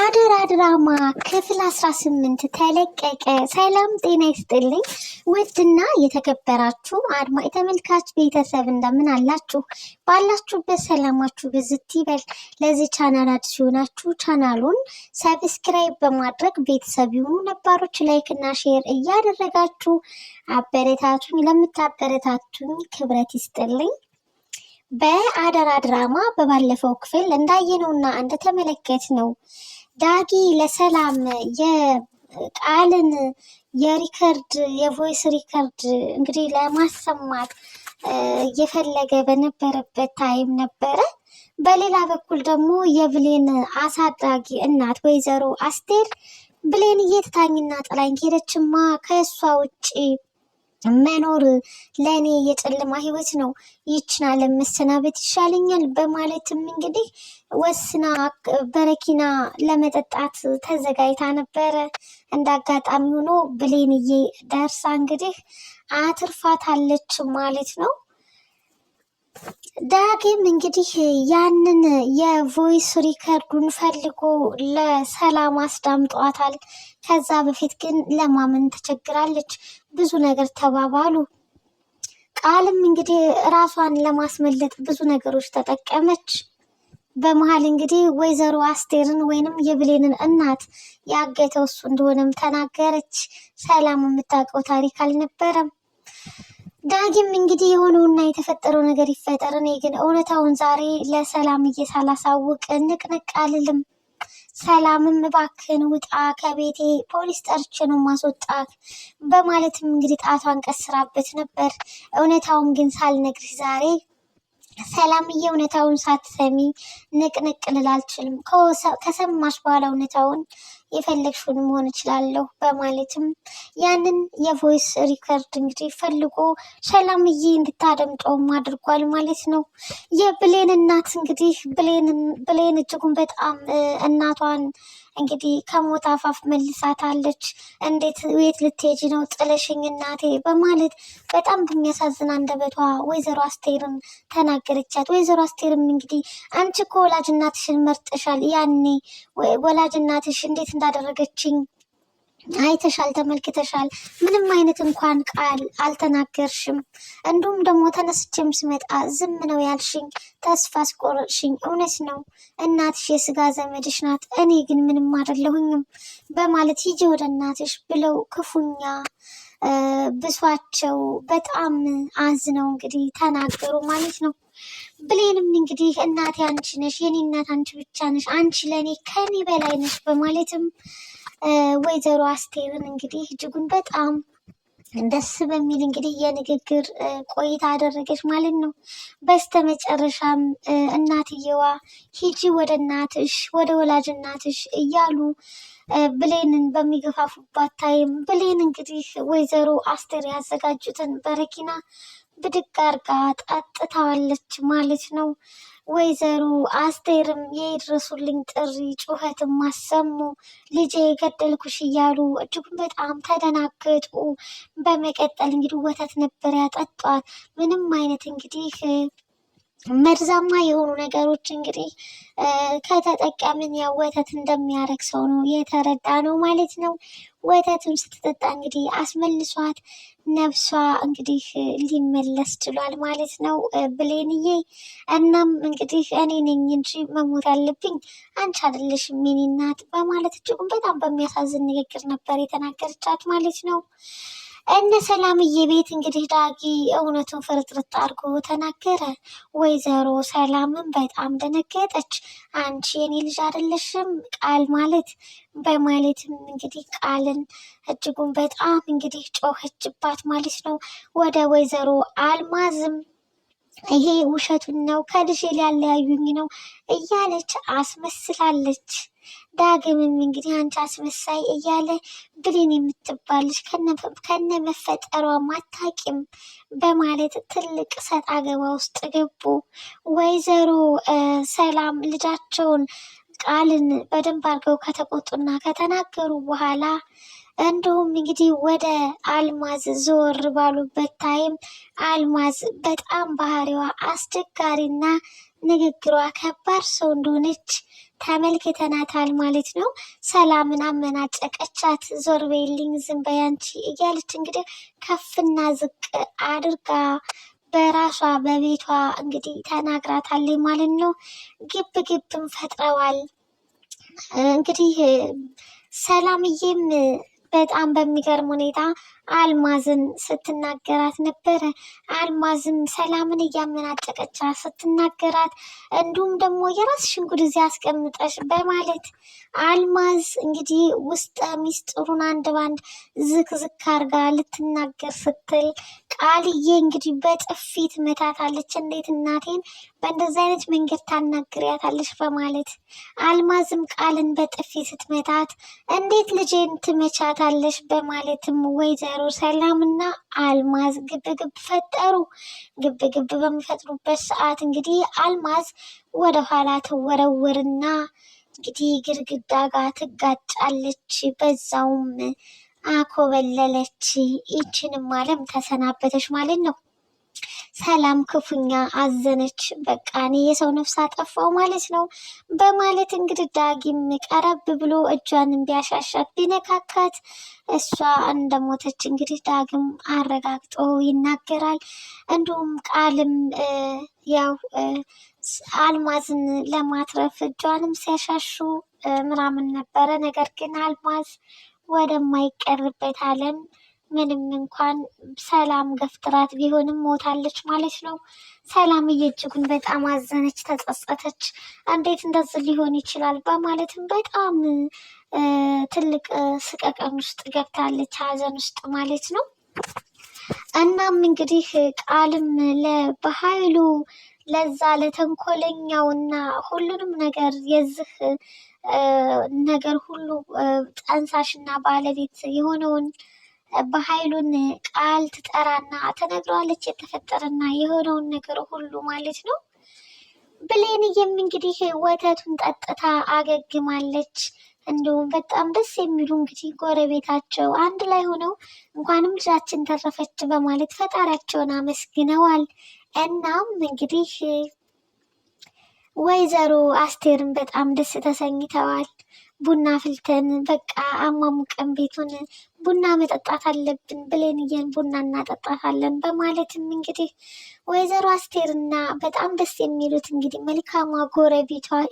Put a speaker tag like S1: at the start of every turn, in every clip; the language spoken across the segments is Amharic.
S1: አደራ ድራማ ክፍል 18 ተለቀቀ። ሰላም ጤና ይስጥልኝ ውድና የተከበራችሁ አድማጭ ተመልካች ቤተሰብ እንደምን አላችሁ? ባላችሁበት ሰላማችሁ ብዝት ይበል። ለዚህ ቻናል አዲስ ሲሆናችሁ ቻናሉን subscribe በማድረግ ቤተሰብ ይሁኑ። ነባሮች like እና share እያደረጋችሁ አበረታቱኝ። ለምታበረታቱኝ ክብረት ይስጥልኝ። በአደራ ድራማ በባለፈው ክፍል እንዳየነውና እንደተመለከትነው ዳጊ ለሰላም የቃልን የ record የ voice record እንግዲህ ለማሰማት እየፈለገ በነበረበት time ነበረ። በሌላ በኩል ደግሞ የብሌን አሳዳጊ እናት ወይዘሮ አስቴር ብሌን እየትታኝና ጥላኝ ከሄደችማ ከእሷ ውጭ መኖር ለእኔ የጨለማ ህይወት ነው፣ ይችን ዓለም መሰናበት ይሻለኛል በማለትም እንግዲህ ወስና በረኪና ለመጠጣት ተዘጋጅታ ነበረ። እንደ አጋጣሚ ሆኖ ብሌንዬ ደርሳ እንግዲህ አትርፋታለች ማለት ነው። ዳግም እንግዲህ ያንን የ voice record ኡን ፈልጎ ለሰላም አስዳምጧታል። ከዛ በፊት ግን ለማመን ተቸግራለች። ብዙ ነገር ተባባሉ። ቃልም እንግዲህ ራሷን ለማስመለጥ ብዙ ነገሮች ተጠቀመች። በመሀል እንግዲህ ወይዘሮ አስቴርን ወይንም የብሌንን እናት ያገተው እሱ እንደሆነም ተናገረች። ሰላም የምታውቀው ታሪክ አልነበረም። ዳግም እንግዲህ የሆነውና የተፈጠረው ነገር ይፈጠር፣ እኔ ግን እውነታውን ዛሬ ለሰላምዬ ሳላሳውቅ ንቅንቅ አልልም። ሰላምም እባክህን ውጣ ከቤቴ ፖሊስ ጠርቼ ነው ማስወጣት በማለትም እንግዲህ ጣቷን ቀስራበት ነበር። እውነታውን ግን ሳልነግርሽ ዛሬ ሰላምዬ እውነታውን ሳትሰሚ ንቅንቅ ልል አልችልም። ከሰማሽ በኋላ እውነታውን የፈለግሽውን መሆን እችላለሁ በማለትም ያንን የ voice record እንግዲህ ፈልጎ ሰላምዬ እንድታደምጠውም አድርጓል ማለት ነው። የብሌን እናት እንግዲህ ብሌን እጅጉን በጣም እናቷን እንግዲህ ከሞት አፋፍ መልሳታለች። እንዴት የት ልትሄጂ ነው ጥለሽኝ እናቴ በማለት በጣም በሚያሳዝን አንደበቷ ወይዘሮ አስቴርን ተናገረቻት። ወይዘሮ አስቴርም እንግዲህ አንቺ እኮ ወላጅ እናትሽን መርጠሻል፣ ያኔ ወላጅ እናትሽ እንዴት እንዳደረገችኝ አይተሻል፣ ተመልክተሻል። ምንም አይነት እንኳን ቃል አልተናገርሽም። እንዲሁም ደግሞ ተነስቼም ስመጣ ዝም ነው ያልሽኝ፣ ተስፋ አስቆረጥሽኝ። እውነት ነው እናትሽ የስጋ ዘመድሽ ናት፣ እኔ ግን ምንም አይደለሁኝም በማለት ሂጂ ወደ እናትሽ ብለው ክፉኛ ብሷቸው በጣም አዝነው እንግዲህ ተናገሩ ማለት ነው። ብሌንም እንግዲህ እናቴ አንቺ ነሽ፣ የኔ እናት አንቺ ብቻ ነሽ፣ አንቺ ለእኔ ከኔ በላይ ነሽ በማለትም ወይዘሮ አስቴርን እንግዲህ እጅጉን በጣም ደስ በሚል እንግዲህ የንግግር ቆይታ አደረገች ማለት ነው። በስተመጨረሻም እናትየዋ ሂጂ ወደ እናትሽ ወደ ወላጅ እናትሽ እያሉ ብሌንን በሚገፋፉባት time ብሌን እንግዲህ ወይዘሮ አስቴር ያዘጋጁትን በረኪና ብድግ አርጋ ጠጥታዋለች ማለት ነው። ወይዘሮ አስቴርም የድረሱልኝ ጥሪ ጩኸትም አሰሙ። ልጄ ገደልኩሽ እያሉ እጅጉን በጣም ተደናገጡ። በመቀጠል እንግዲህ ወተት ነበር ያጠጧት። ምንም አይነት እንግዲህ መርዛማ የሆኑ ነገሮች እንግዲህ ከተጠቀምን ያው ወተት እንደሚያረግ ሰው ነው የተረዳ ነው ማለት ነው። ወተትም ስትጠጣ እንግዲህ አስመልሷት ነፍሷ እንግዲህ ሊመለስ ችሏል ማለት ነው ብሌንዬ። እናም እንግዲህ እኔ ነኝ እንጂ መሞት ያለብኝ አንቺ አይደለሽም የኔ እናት በማለት እጅጉን በጣም በሚያሳዝን ንግግር ነበር የተናገረቻት ማለት ነው። እነ ሰላምዬ ቤት እንግዲህ ዳጊ እውነቱን ፍርጥርጥ አድርጎ ተናገረ። ወይዘሮ ሰላምም በጣም ደነገጠች። አንቺ የኔ ልጅ አይደለሽም ቃል ማለት በማለትም እንግዲህ ቃልን እጅጉን በጣም እንግዲህ ጮኸችባት ማለት ነው። ወደ ወይዘሮ አልማዝም ይሄ ውሸቱን ነው ከልጄ ሊያለያዩኝ ነው እያለች አስመስላለች። ዳግምም እንግዲህ አንቺ አስመሳይ እያለ ብሌን የምትባልሽ ከነ መፈጠሯ ማታቂም በማለት ትልቅ ሰጥ አገባ ውስጥ ገቡ። ወይዘሮ ሰላም ልጃቸውን ቃልን በደንብ አድርገው ከተቆጡና ከተናገሩ በኋላ እንዲሁም እንግዲህ ወደ አልማዝ ዞር ባሉበት time አልማዝ በጣም ባህሪዋ አስቸጋሪና ንግግሯ ከባድ ሰው እንደሆነች ተመልክተናታል ማለት ነው። ሰላምን አመናጨቀቻት። ዞር በይልኝ፣ ዝም በይ አንቺ እያለች እንግዲህ ከፍና ዝቅ አድርጋ በራሷ በቤቷ እንግዲህ ተናግራታለች ማለት ነው። ግብ ግብም ፈጥረዋል። እንግዲህ ሰላምዬም በጣም በሚገርም ሁኔታ አልማዝን ስትናገራት ነበረ። አልማዝም ሰላምን እያመናጨቀቻት ስትናገራት፣ እንዲሁም ደግሞ የራስሽን ጉድ እዚህ አስቀምጠሽ በማለት አልማዝ እንግዲህ ውስጠ ሚስጥሩን አንድ ባንድ ዝክዝክ አርጋ ልትናገር ስትል ቃልዬ እንግዲህ በጥፊ ትመታታለች። እንዴት እናቴን በእንደዚህ አይነት መንገድ ታናግሪያታለሽ? በማለት አልማዝም ቃልን በጥፊ ስትመታት እንዴት ልጄን ትመቻታለሽ? በማለትም ወይዘሮ ሰላምና አልማዝ ግብግብ ፈጠሩ። ግብግብ በሚፈጥሩበት ሰዓት እንግዲህ አልማዝ ወደኋላ ትወረወርና እንግዲህ ግድግዳ ጋር ትጋጫለች። በዛውም አኮበለለች። ይችንም ዓለም ተሰናበተች ማለት ነው። ሰላም ክፉኛ አዘነች። በቃ እኔ የሰው ነፍስ አጠፋው ማለት ነው በማለት እንግዲህ ዳጊም ቀረብ ብሎ እጇን ቢያሻሻት ቢነካካት እሷ እንደሞተች እንግዲህ ዳግም አረጋግጦ ይናገራል። እንዲሁም ቃልም ያው አልማዝን ለማትረፍ እጇንም ሲያሻሹ ምናምን ነበረ። ነገር ግን አልማዝ ወደማይቀርበት ዓለም ምንም እንኳን ሰላም ገፍትራት ቢሆንም ሞታለች ማለት ነው። ሰላም እጅጉን በጣም አዘነች፣ ተጸጸተች። እንዴት እንደዚህ ሊሆን ይችላል በማለትም በጣም ትልቅ ስቀቀን ውስጥ ገብታለች፣ ሀዘን ውስጥ ማለት ነው። እናም እንግዲህ ቃልም በኃይሉ ለዛ ለተንኮለኛውና ሁሉንም ነገር የዚህ ነገር ሁሉ ጠንሳሽና ባለቤት የሆነውን በኃይሉን ቃል ትጠራና ትነግረዋለች የተፈጠረና የሆነውን ነገር ሁሉ ማለት ነው። ብሌንዬም እንግዲህ ወተቱን ጠጥታ አገግማለች። እንዲሁም በጣም ደስ የሚሉ እንግዲህ ጎረቤታቸው አንድ ላይ ሆነው እንኳንም ልጃችን ተረፈች በማለት ፈጣሪያቸውን አመስግነዋል። እናም እንግዲህ ወይዘሮ አስቴርን በጣም ደስ ተሰኝተዋል። ቡና ፍልተን በቃ አሟሙቀን ቤቱን ቡና መጠጣት አለብን ብሌንዬን ቡና እናጠጣታለን በማለትም እንግዲህ ወይዘሮ አስቴርና በጣም ደስ የሚሉት እንግዲህ መልካሟ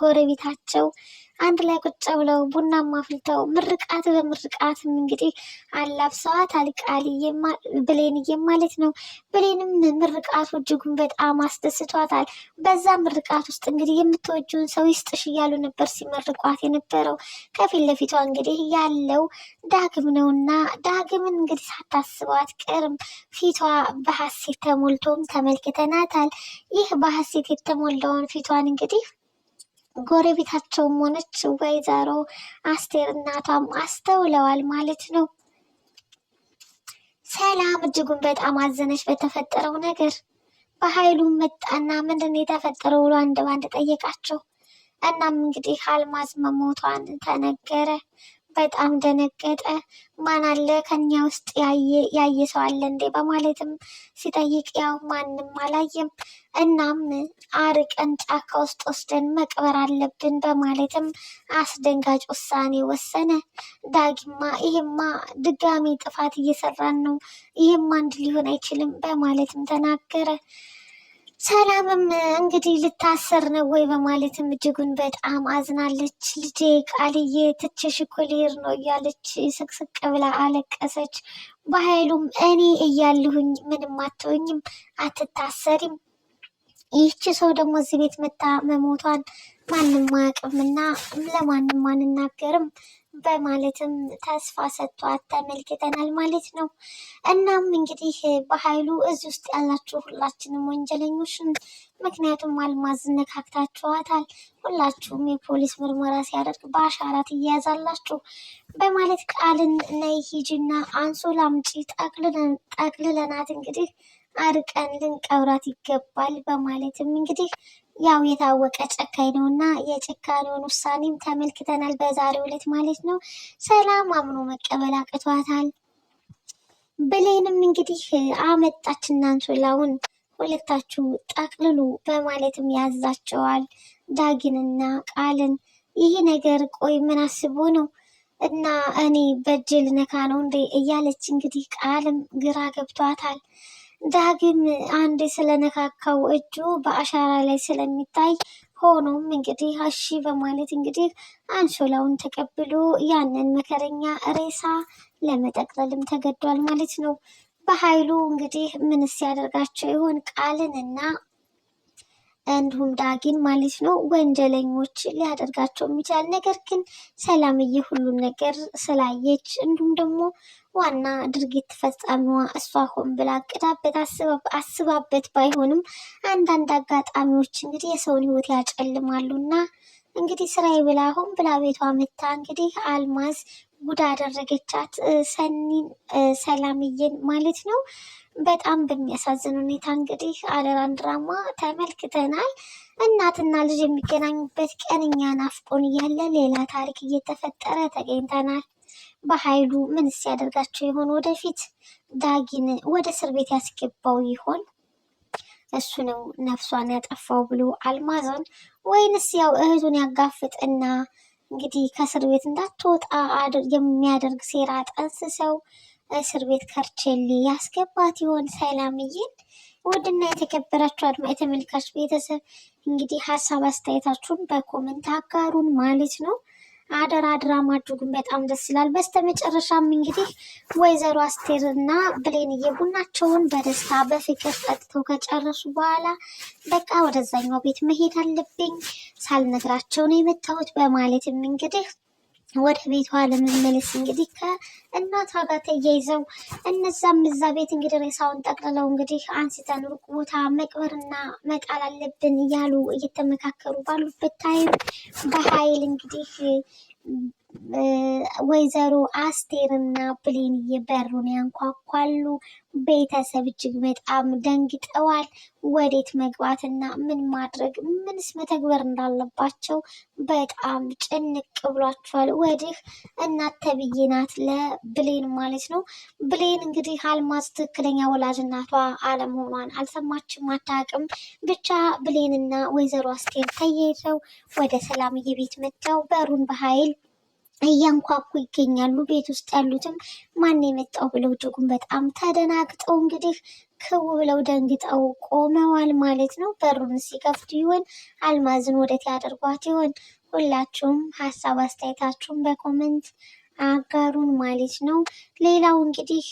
S1: ጎረቤታቸው አንድ ላይ ቁጭ ብለው ቡናማ አፍልተው ምርቃት በምርቃትም እንግዲህ አላብሰዋታል ብሌንዬም ማለት ነው። ብሌንም ምርቃቱ እጅጉን በጣም አስደስቷታል። በዛ ምርቃት ውስጥ እንግዲህ የምትወጂውን ሰው ይስጥሽ እያሉ ነበር ሲመርቋት የነበረው። ከፊት ለፊቷ እንግዲህ ያለው ዳግም ነውና ዳግምን እንግዲህ ሳታስበው አትቀርም። ፊቷ በሀሴት ተሞልቶም ተመልክተናታል። ይህ በሀሴት የተሞላውን ፊቷን እንግዲህ ጎረቤታቸውም ሆነች ወይዘሮ አስቴር እናቷም አስተውለዋል ማለት ነው። ሰላም እጅጉን በጣም አዘነች በተፈጠረው ነገር። በኃይሉም መጣና ምንድን ነው የተፈጠረው ብሎ አንድ ባንድ ጠየቃቸው። እናም እንግዲህ አልማዝ መሞቷን ተነገረ። በጣም ደነገጠ። ማን አለ ከኛ ውስጥ ያየ ሰው አለ እንዴ? በማለትም ሲጠይቅ ያው ማንም አላየም። እናም አርቀን ጫካ ውስጥ ወስደን መቅበር አለብን በማለትም አስደንጋጭ ውሳኔ ወሰነ። ዳጊማ ይሄማ ድጋሚ ጥፋት እየሰራን ነው፣ ይሄማ አንድ ሊሆን አይችልም በማለትም ተናገረ። ሰላምም እንግዲህ ልታሰር ነው ወይ በማለትም እጅጉን በጣም አዝናለች። ልጄ ቃልዬ ትቼሽ እኮ ልሄድ ነው እያለች ስቅስቅ ብላ አለቀሰች። በኃይሉም እኔ እያለሁኝ ምንም አትሆኝም፣ አትታሰሪም። ይህች ሰው ደግሞ እዚህ ቤት መታ መሞቷን ማንም አያውቅምና ለማንም አንናገርም በማለትም ተስፋ ሰጥቷት ተመልክተናል ማለት ነው። እናም እንግዲህ በኃይሉ እዚህ ውስጥ ያላችሁ ሁላችንም ወንጀለኞችን፣ ምክንያቱም አልማዝ ነካክታችኋታል፣ ሁላችሁም የፖሊስ ምርመራ ሲያደርግ በአሻራ ትያያዛላችሁ በማለት ቃልን ነይ ሂጂና አንሶላ አምጪ ጠቅልለናት እንግዲህ አርቀን ልንቀብራት ይገባል በማለትም እንግዲህ ያው የታወቀ ጨካኝ ነው እና የጭካኔውን ውሳኔም ተመልክተናል በዛሬው ዕለት ማለት ነው። ሰላም አምኖ መቀበል አቅቷታል። ብሌንም እንግዲህ አመጣች እና አንሶላውን ሁለታችሁ ጠቅልሉ በማለትም ያዛቸዋል ዳጊንና ቃልን። ይህ ነገር ቆይ ምን አስቦ ነው እና እኔ በእጄ ልነካ ነው እንዴ እያለች እንግዲህ ቃልም ግራ ገብቷታል። ዳግም አንዴ ስለነካካው እጁ በአሻራ ላይ ስለሚታይ ሆኖም እንግዲህ እሺ በማለት እንግዲህ አንሶላውን ተቀብሎ ያንን መከረኛ ሬሳ ለመጠቅለልም ተገዷል ማለት ነው። በኃይሉ እንግዲህ ምንስ ያደርጋቸው ይሆን ቃልንና እንዲሁም ዳጊን ማለት ነው ወንጀለኞች ሊያደርጋቸው ይችላል። ነገር ግን ሰላምዬ ሁሉን ነገር ስላየች እንዲሁም ደግሞ ዋና ድርጊት ፈጻሚዋ እሷ ሆን ብላ አቅዳበት አስባበት ባይሆንም አንዳንድ አጋጣሚዎች እንግዲህ የሰውን ሕይወት ያጨልማሉና እንግዲህ ስራዬ ብላ ሆን ብላ ቤቷ መታ እንግዲህ አልማዝ ጉድ አደረገቻት ሰኒን ሰላምዬን ማለት ነው። በጣም በሚያሳዝን ሁኔታ እንግዲህ አደራን ድራማ ተመልክተናል። እናትና ልጅ የሚገናኙበት ቀን እኛ ናፍቆን እያለ ሌላ ታሪክ እየተፈጠረ ተገኝተናል። በኃይሉ ምንስ ያደርጋቸው ይሆን? ወደፊት ዳጊን ወደ እስር ቤት ያስገባው ይሆን? እሱ ነው ነፍሷን ያጠፋው ብሎ አልማዝን ወይንስ ያው እህቱን ያጋፍጥና እንግዲህ ከእስር ቤት እንዳትወጣ የሚያደርግ ሴራ ጠንስሰው እስር ቤት ከርቸሌ ያስገባት ይሆን ሰላምዬን? ውድና የተከበራችሁ አድማጭ ተመልካች ቤተሰብ እንግዲህ ሀሳብ አስተያየታችሁን በ comment አጋሩን ማለት ነው። አደራ ድራማ እጅጉን በጣም ደስ ይላል። በስተመጨረሻም እንግዲህ ወይዘሮ አስቴር እና ብሌንዬ ቡናቸውን በደስታ በፍቅር ጠጥተው ከጨረሱ በኋላ በቃ ወደዛኛው ቤት መሄድ አለብኝ ሳልነግራቸው ነው የመጣሁት በማለትም እንግዲህ ወደ ቤቷ ለመመለስ እንግዲህ ከእናቷ ጋር ተያይዘው እነዛም እዛ ቤት እንግዲህ ሬሳውን ጠቅልለው እንግዲህ አንስተን ሩቅ ቦታ መቅበርና መጣል አለብን እያሉ እየተመካከሩ ባሉበት time በኃይል እንግዲህ ወይዘሮ አስቴርና ብሌንዬ በሩን ያንኳኳሉ። ቤተሰብ እጅግ በጣም ደንግጠዋል። ወዴት መግባትና ምን ማድረግ ምንስ መተግበር እንዳለባቸው በጣም ጭንቅ ብሏቸዋል። ወዲህ እናት ተብዬ ናት ለብሌን ማለት ነው። ብሌን እንግዲህ አልማዝ ትክክለኛ ወላጅ እናቷ አለመሆኗን አልሰማችም፣ አታውቅም። ብቻ ብሌንና ወይዘሮ አስቴር ተያይዘው ወደ ሰላምዬ ቤት መጥተው በሩን በኃይል እያንኳኩ ይገኛሉ። ቤት ውስጥ ያሉትም ማን የመጣው ብለው እጅጉን በጣም ተደናግጠው እንግዲህ ክው ብለው ደንግጠው ቆመዋል ማለት ነው። በሩን ሲከፍቱ ይሆን አልማዝን ወዴት ያደርጓት ይሆን? ሁላችሁም ሀሳብ አስተያየታችሁን በ comment አጋሩን ማለት ነው። ሌላው እንግዲህ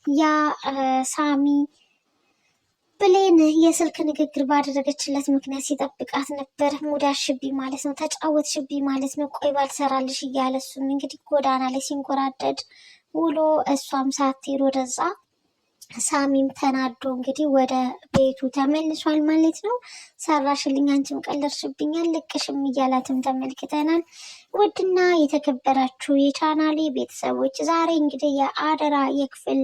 S1: ያ ሳሚ ብሌን የስልክ ንግግር ባደረገችለት ምክንያት ሲጠብቃት ነበር። ሙዳሽቢ ማለት ነው፣ ተጫወትሽቢ ማለት ነው፣ ቆይ ባልሰራልሽ እያለ እሱም እንግዲህ ጎዳና ላይ ሲንጎራደድ ውሎ እሷም ሳትሄድ ወደዛ ሳሚም ተናዶ እንግዲህ ወደ ቤቱ ተመልሷል ማለት ነው። ሰራሽልኝ፣ አንቺም ቀለድሽብኛል፣ ልቅሽም እያላትም ተመልክተናል። ውድና የተከበራችሁ የቻናሌ ቤተሰቦች ዛሬ እንግዲህ የአደራ የክፍል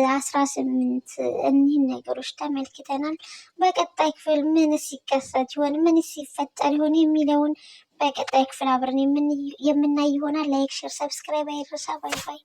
S1: 18 እኒህን ነገሮች ተመልክተናል። በቀጣይ ክፍል ምንስ ይከሰት ይሆን፣ ምንስ ይፈጠር ይሆን የሚለውን በቀጣይ ክፍል አብረን የምናይ ይሆናል። like፣ share፣ subscribe አይረሳ። bye bye።